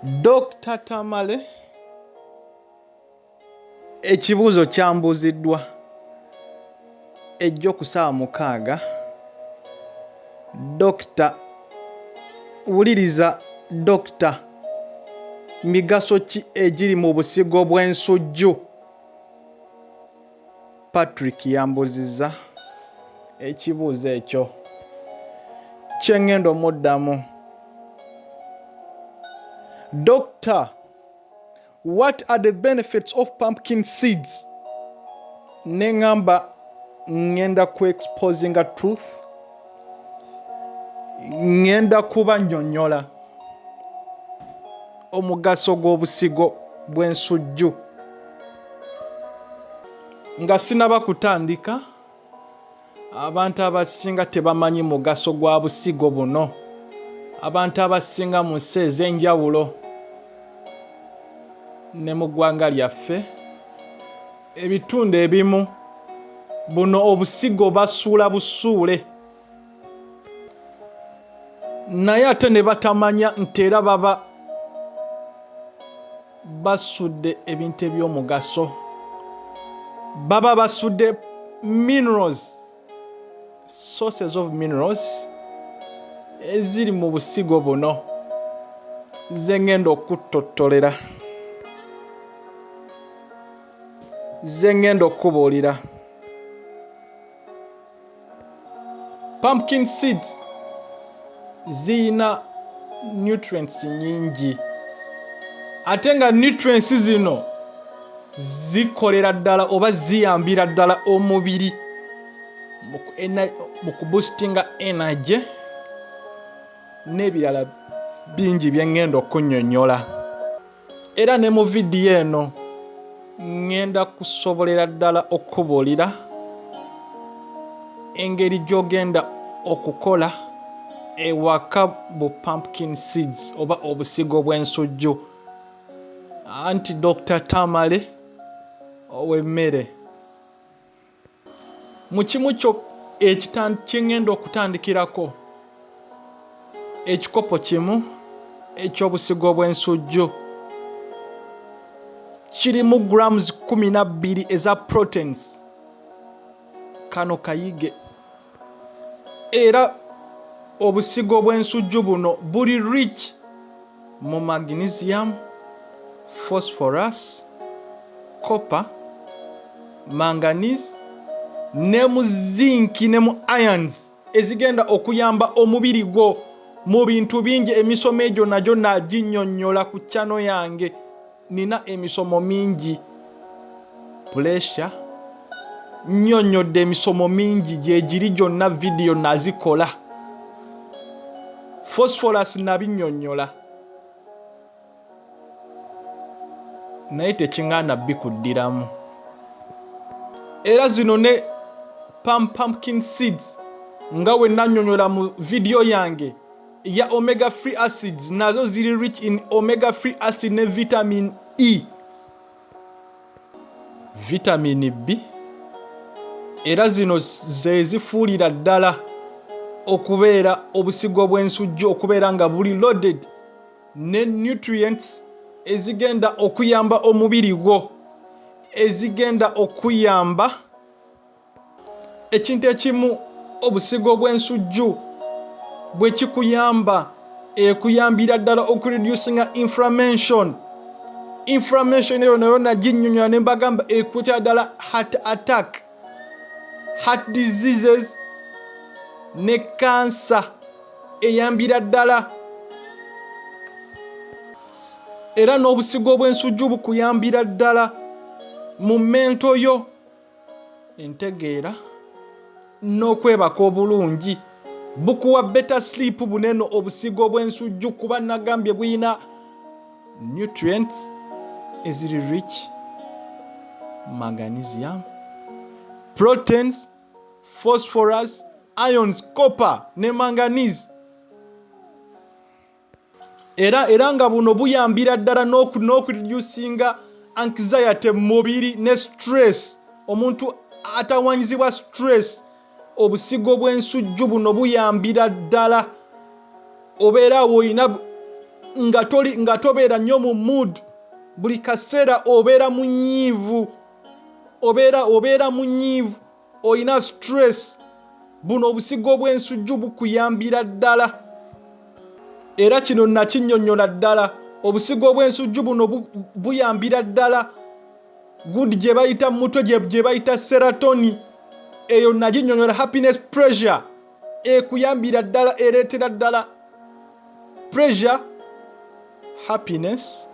Dokita Tamale ekibuuzo kyambuuziddwa ejjo ku ssaawa 6. Dokita wuliriza dokita, migaso ki egiri mu busigo bw'ensujju? Patrick yambuuzizza ekibuuzo ekyo kye ŋŋenda omuddamu. Doctor, what are the benefits of pumpkin seeds? Ne ŋŋamba ŋŋenda ku exposinga truth, ŋŋenda kubannyonnyola omugaso gw'obusigo bw'ensujju. Nga sinnaba kutandika, abantu abasinga tebamanyi mugaso gwa busigo buno. Abantu abasinga mu nsi ez'enjawulo ne mu ggwanga lyaffe, ebitundu ebimu buno obusigo basuula busuule naye ate ne batamanya nti era baba basudde ebintu eby'omugaso, baba basudde minerals, sources of minerals eziri mu busigo buno ze ŋŋenda okuttottolera, ze ŋŋenda okukubuulira. Pumpkin seeds ziyina nutrients nnyingi ate nga nutrients zino zikolera ddala oba ziyambira ddala omubiri mu kuboostinga energy n'ebirala bingi bye ŋŋenda okunnyonnyola. Era ne mu vidiyo eno ŋŋenda kusobolera ddala okukubuulira engeri gy'ogenda okukola ewaka bu pumpkin seeds oba obusigo bw'ensujju. Anti Dokita Tamale ow'emmere. Mu kimu kyo kye ŋŋenda okutandikirako, ekikopo kimu eky'obusigo bw'ensujju kirimu grams 12 eza proteins. Kano kayige. Era obusigo bw'ensujju buno buli rich mu magnesium, phosphorus, copper, manganese ne mu zinc ne mu irons ezigenda okuyamba omubiri gwo mu bintu bingi. Emisomo egyo nagyo naginnyonnyola ku channel yange. Nina emisomo mingi, pressure, nnyonnyodde emisomo mingi gyegiri gyonna, vidiyo nazikola. Phosphorus nabinnyonnyola naye tekiŋŋaana bikuddiramu. Era zino ne pumpkin seeds nga we nannyonnyola mu vidiyo yange ya omega free acids, nazo ziri rich in omega free acid ne vitamin E, vitamin B, era zino ze zifuulira ddala okubeera obusigo bw'ensujju okubeera nga buli loaded ne nutrients ezigenda okuyamba omubiri gwo, ezigenda okuyamba ekintu ekimu. Obusigo bw'ensujju bwe kikuyamba, ekuyambira ddala okureducinga inflammation. Inflammation eyo nayo naginnyonnyola ne mbagamba ekuleetera ddala heart attack, heart diseases ne kansa eyambira ddala. Era n'obusigo bw'ensujju bukuyambira ddala mu mental yo, entegeera n'okwebaka obulungi. Bukuwa better sleep buneno obusigo bw'ensujju, kuba nagambye buyina nutrients eziri rich magnesium, proteins, phosphorus, irons, copper ne manganese. Era nga buno buyambira ddala n'okureducinga anxiety mu mubiri ne stress. Omuntu atawanyizibwa stress, obusigo bw'ensujju buno buyambira ddala. Obeera awo oyina Nga toli, nga tobeera nnyo mu mood, buli kaseera obeera munyiivu, obeera munyiivu, olina stress, buno obusigo bw'ensujju bukuyambira ddala. Era kino nakinnyonnyola ddala, obusigo bw'ensujju buno buyambira ddala good gye bayita mu mutwe, gye bayita serotonin. Eyo naginnyonnyola, happiness pressure ekuyambira ddala, ereetera ddala pressure, happiness,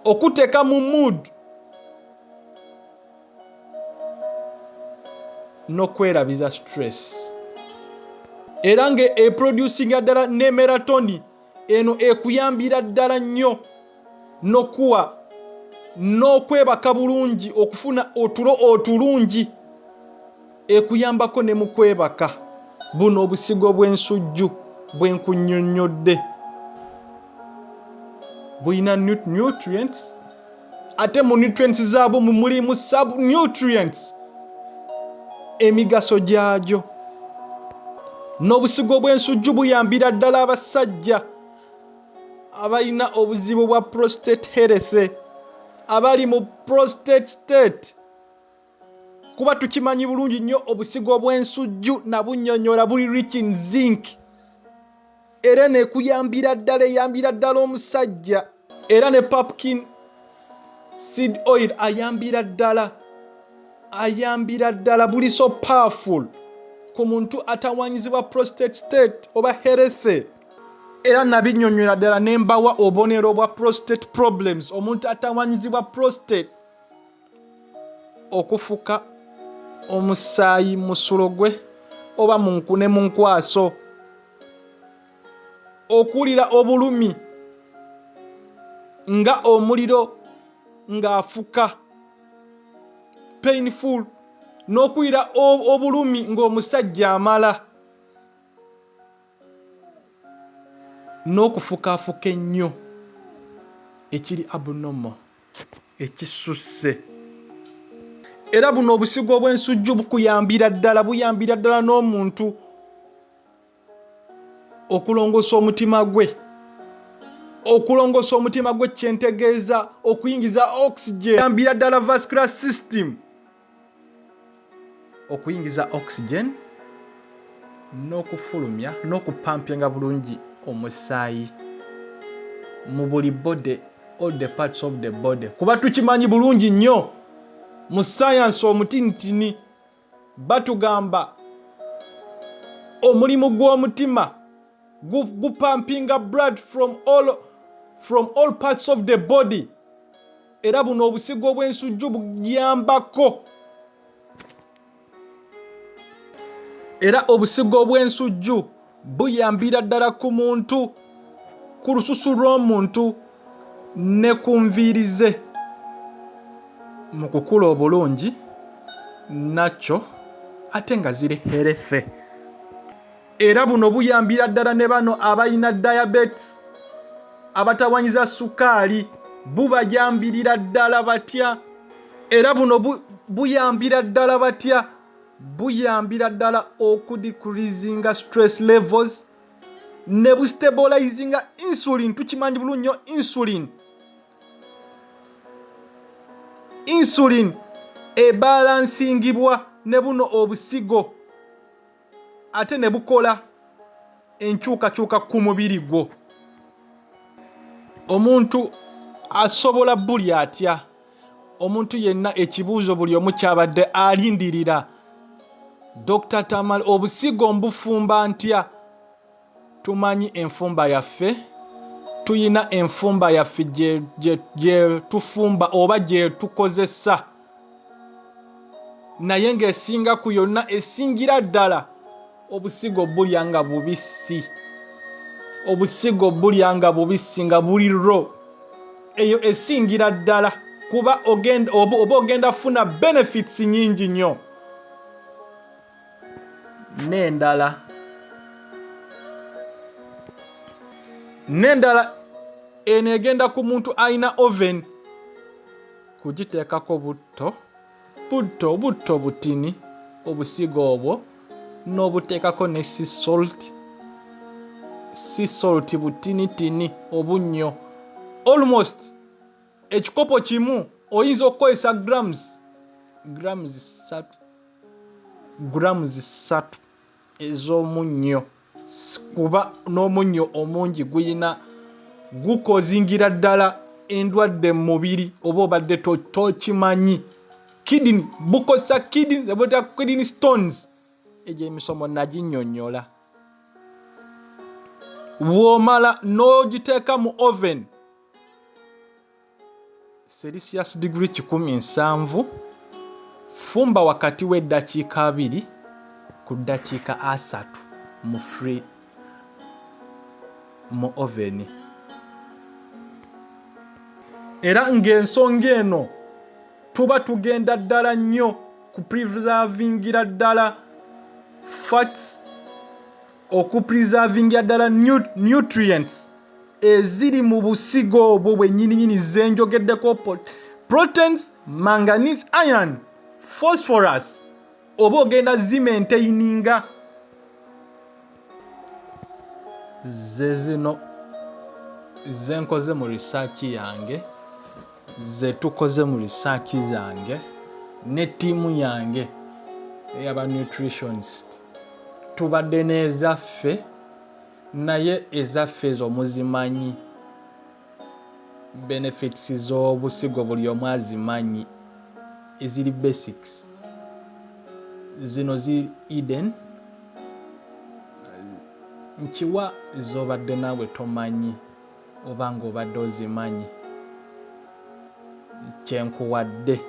okuteeka mu mood n'okwerabiza stress. Era nga eproducinga ddala ne melatonin, eno ekuyambira ddala nnyo n'okuwa n'okwebaka bulungi, okufuna otulo otulungi, ekuyambako ne mu kwebaka. Buno obusigo bw'ensujju bwe nkunnyonnyodde bulina nutrients, ate mu nutrients zaabwo mulimu sub nutrients, emigaso gyagyo. N'obusigo bw'ensujju buyambira ddala abasajja abalina obuzibu bwa prostate health, abali mu prostate state, kuba tukimanyi bulungi nnyo obusigo bw'ensujju nabunnyonnyola buli rich in zinc, era nekuyambira ddala, eyambira ddala omusajja. Era ne pumpkin seed oil ayambira ddala, ayambira ddala, buli so powerful ku muntu atawanyizibwa prostate state oba health. Era nabinnyonnyola ddala ne mbawa obubonero bwa prostate problems, omuntu atawanyizibwa prostate, okufuka omusaayi mu musulo gwe oba ne mu nkwaso, okuwulira obulumi nga omuliro ng'afuka, painful, n'okuwulira obulumi ng'omusajja amala, n'okufukaafuka ennyo ekiri abnormal, ekisusse. Era buno obusigo bw'ensujju bukuyambira ddala, buyambira ddala n'omuntu okulongoosa omutima gwe. Okulongoosa omutima gwe kyentegeeza okuyingiza oxygen, yambira ddala vascular system okuyingiza oxygen n'okufulumya n'okupampinga bulungi omusaayi mu buli body, all the parts of the body. Kuba tukimanyi bulungi nnyo mu science omutinitini batugamba omulimu gw'omutima gupampinga blood from all parts of the body. Era buno obusigo bw'ensujju buyambako. Era obusigo bw'ensujju buyambira ddala ku muntu, ku lususu lw'omuntu ne ku nviiri ze mu kukula obulungi nakyo, ate nga ziri healthy. Era buno buyambira ddala ne bano abalina diabetes, abatawanyiza sukaali, bubayambirira ddala batya. Era buno buyambira ddala batya, buyambira ddala okudecreasinga stress levels ne bustabilizinga insulin. Tukimanyi bulungi nnyo insulin ebalansingibwa ne buno obusigo, ate ne bukola enkyukakyuka ku mubiri gwo. Omuntu asobola bulya atya? Omuntu yenna, ekibuuzo buli omu kyabadde alindirira, Dr. Tamale, obusigo mbufumba ntya? Tumanyi enfumba yaffe, tuyina enfumba yaffe gye tufumba oba gye tukozesa, naye ng'esinga ku yonna, esingira ddala, obusigo bulya nga bubisi, obusigo bulya nga bubisi, nga buli raw. Eyo esingira ddala, kuba oba ogenda funa benefits nnyingi nnyo. N'endala eno egenda ku muntu alina oven, kugiteekako butto butto butto butini, obusigo obwo n'obuteekako ne sea salt, sea salt butinitini, obunnyo. Almost ekikopo kimu oyinza okukozesa grams 3, grams 3 ez'omunnyo, kuba n'omunnyo omungi guyina gukozingira ddala endwadde mu mubiri oba obadde tokimanyi. Kidney, bukozesa kidney, zebayita kidney stones. Egyo emisomo naginnyonnyola. Bw'omala n'ogiteeka mu oven Celsius degree 170, fumba wakati w'eddakiika 20 ku ddakiika 30 mu free mu oven. Era ng'ensonga eno tuba tugenda ddala nnyo ku preservingira ddala fats, okupreservingira ddala nutrients eziri mu busigo obwo bwennyininyini ze njogeddeko, proteins, manganese, iron, phosphorus, oba ogenda zimaintaininga. Ze zino ze nkoze mu research yange, ze tukoze mu research zange ne ttiimu yange ey'aba nutritionist. Tubadde n'ezaffe, naye ezaffe ezo muzimanyi, benefits z'obusigo buli omu azimanyi, eziri basics. Zino ziri hidden, nkiwa z'obadde naawe tomanyi oba ng'obadde ozimanyi, kye nkuwadde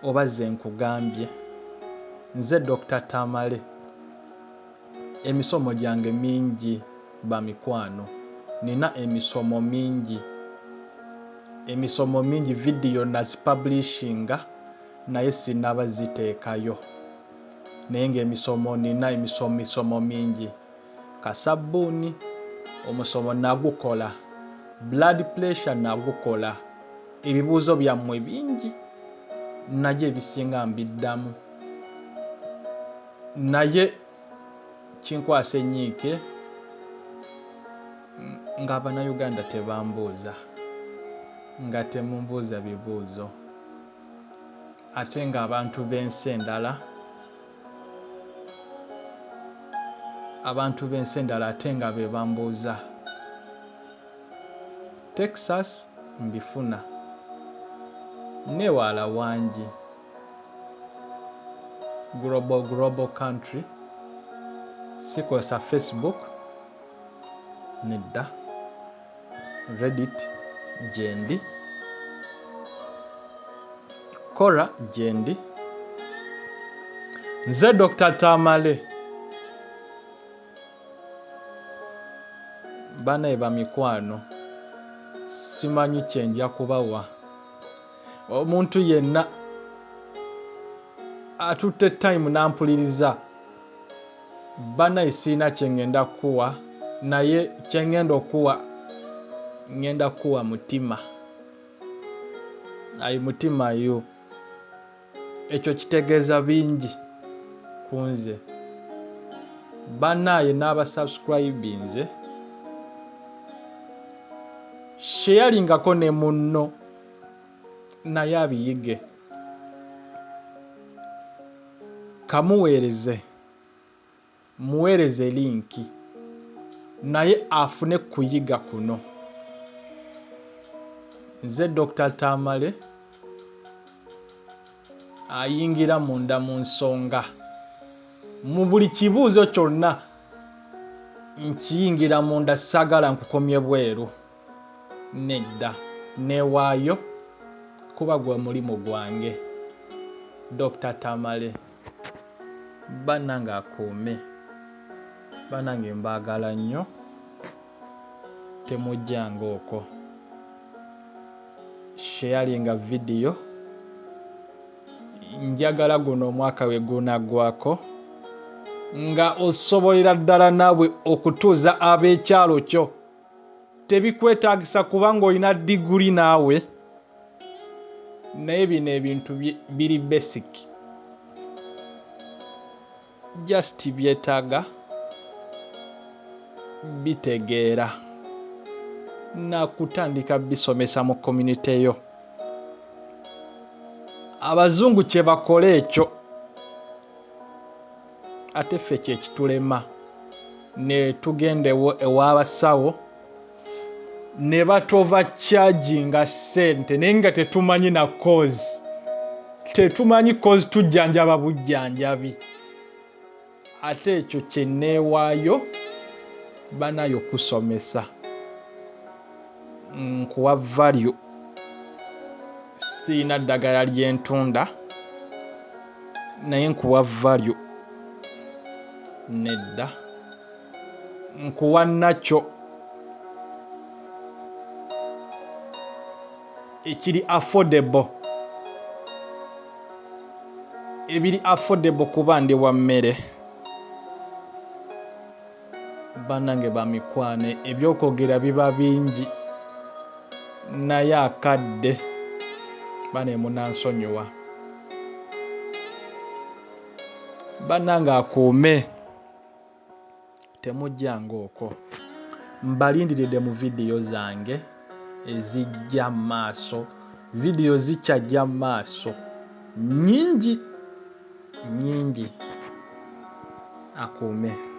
oba ze nkugambye. Nze Dr. Tamale. Emisomo gyange mingi bamikwano, nina emisomo mingi, emisomo mingi, vidiyo nazipublishinga naye sinnaba ziteekayo, naye ng'emisomo nina emisomo mingi. Kasabbuuni omusomo nagukola, blood pressure nagukola, ebibuuzo byammwe bingi naye ebisinga mbiddamu, naye kinkwasa ennyiike ng'Abannayuganda tebambuuza, nga temumbuuza bibuuzo, ate ng'abantu b'ensi endala, abantu b'ensi endala ate nga be bambuuza. Texas mbifuna, neewala wangi, global country, sikozesa Facebook nedda, Reddit gyendi, Quora gyendi. Nze Dr. Tamale. Bannaye bamikwano, simanyi kye nja kubawa. Omuntu yenna atutte time n'ampuliriza, bannaye sirina kye ngenda kukuwa, naye kye ngenda okukuwa, ngenda kukuwa mutima. Ayi mutima yo, ekyo kitegeeza bingi ku nze. Bannaye n'abasubscribinze, sharingako ne munno naye abiyige. Kamuweereze, muweereze linki naye afune kuyiga kuno. Nze Dr. Tamale ayingira munda mu nsonga. Mu buli kibuuzo kyonna nkiyingira munda, saagala nkukomye bweru. Nedda, neewaayo kuba gwe mulimu gwange. Dr. Tamale, bannange akuume, bannange mbaagala nnyo, temujjanga okwo. Sharinga vidiyo, njagala guno omwaka we gunaggwako nga osobolera ddala naawe okutuuza ab'ekyalo kyo. Tebikwetaagisa kubanga olina diguli naawe, naye bino ebintu biri basic, just byetaaga bitegeera. Nakutandika bisomesa mu community yo. Abazungu kye bakola ekyo, ate ffe kye kitulema ne tugenda ew'abasawo ne batova charginga ssente, naye nga tetumanyi na cause, tetumanyi cause, tujjanjaba bujjanjabi. Ate ekyo kye neewaayo banayo kusomesa, nkuwa value. Siina ddagala lyentunda, naye nkuwa value. Nedda, nkuwa nakyo ekiri affordable, ebiri affordable, kuba ndi wa mmere. Bannange bamikwano, ebyokwogera biba bingi, naye akadde bane munansonyiwa. Bannange akuume, temujjanga okwo. Mbalindiridde mu vidiyo zange ezijja mu maaso. Vidiyo zikyajja mu maaso nyingi nyingi. Akuume.